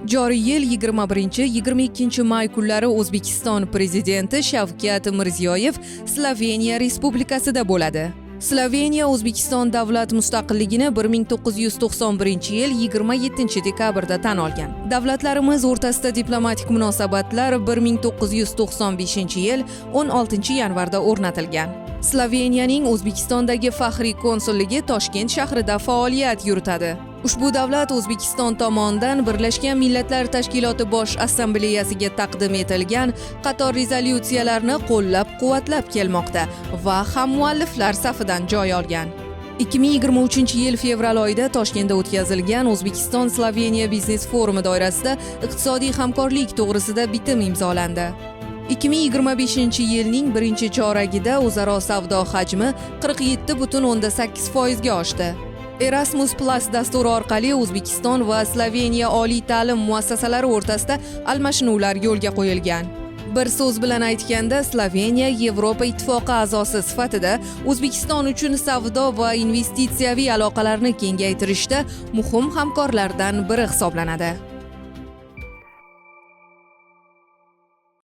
Joriy yil 21-22 may kunlari O'zbekiston prezidenti Shavkat Mirziyoyev Sloveniya Respublikasida bo'ladi. Sloveniya O'zbekiston davlat mustaqilligini 1991-yil 27 dekabrda tan olgan. Davlatlarimiz o'rtasida diplomatik munosabatlar 1995-yil 16 yanvarda o'rnatilgan. Sloveniyaning O'zbekistondagi faxriy konsulligi Toshkent shahrida faoliyat yuritadi. Ushbu davlat O'zbekiston tomonidan Birlashgan Millatlar Tashkiloti Bosh Assambleyasiga taqdim etilgan qator rezolyutsiyalarni qo'llab-quvvatlab kelmoqda va hammualliflar safidan joy olgan. 2023-yil fevral oyida Toshkentda o'tkazilgan O'zbekiston Sloveniya biznes forumi doirasida iqtisodiy hamkorlik to'g'risida bitim imzolandi. 2025 yilning birinchi choragida o'zaro savdo hajmi 47,8 foizga oshdi. Erasmus Plus dasturi orqali O'zbekiston va Sloveniya oliy ta'lim muassasalari o'rtasida almashinuvlar yo'lga qo'yilgan. Bir so'z bilan aytganda, Sloveniya Yevropa Ittifoqi a'zosi sifatida O'zbekiston uchun savdo va investitsiyaviy aloqalarni kengaytirishda muhim hamkorlardan biri hisoblanadi.